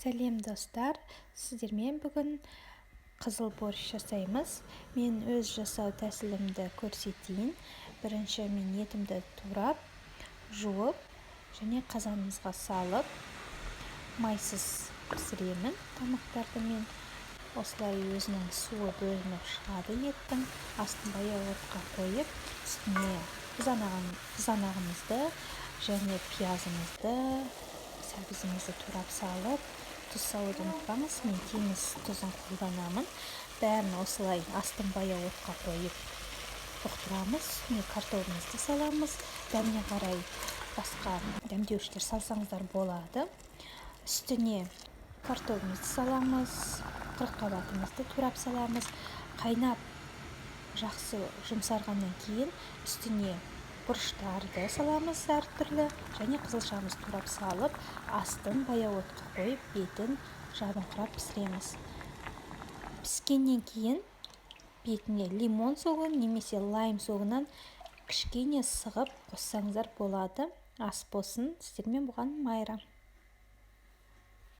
Сәлем, достар! Сіздермен бүгін қызыл борщ жасаймыз. Мен өз жасау тәсілімді көрсетейін. Бірінші мен етімді турап, жуып және қазанымызға салып, майсыз пісіремін тамақтарды мен. Осылай өзінің суы бөлініп шығады еттің. Астын баяу отқа қойып, үстіне қызанағымызды және пиязымызды, сәбізімізді турап салып, тұз салуды ұмытпаңыз, мен теңіз тұзын қолданамын. Бәрін осылай астын баяу отқа қойып бұқтырамыз. Үстіне картобымызды саламыз, дәміне қарай басқа дәмдеуіштер салсаңыздар болады. Үстіне картобымызды саламыз, қырыққабатымызды турап саламыз. Қайнап, жақсы жұмсарғаннан кейін үстіне бұрыштарды саламыз әртүрлі және қызылшамызды турап салып, астын баяу отқа қойып, бетін жабыңқырап пісіреміз. Піскеннен кейін бетіне лимон согын немесе лайм согынан кішкене сығып қоссаңыздар болады. Ас болсын! Сіздермен болған Майра.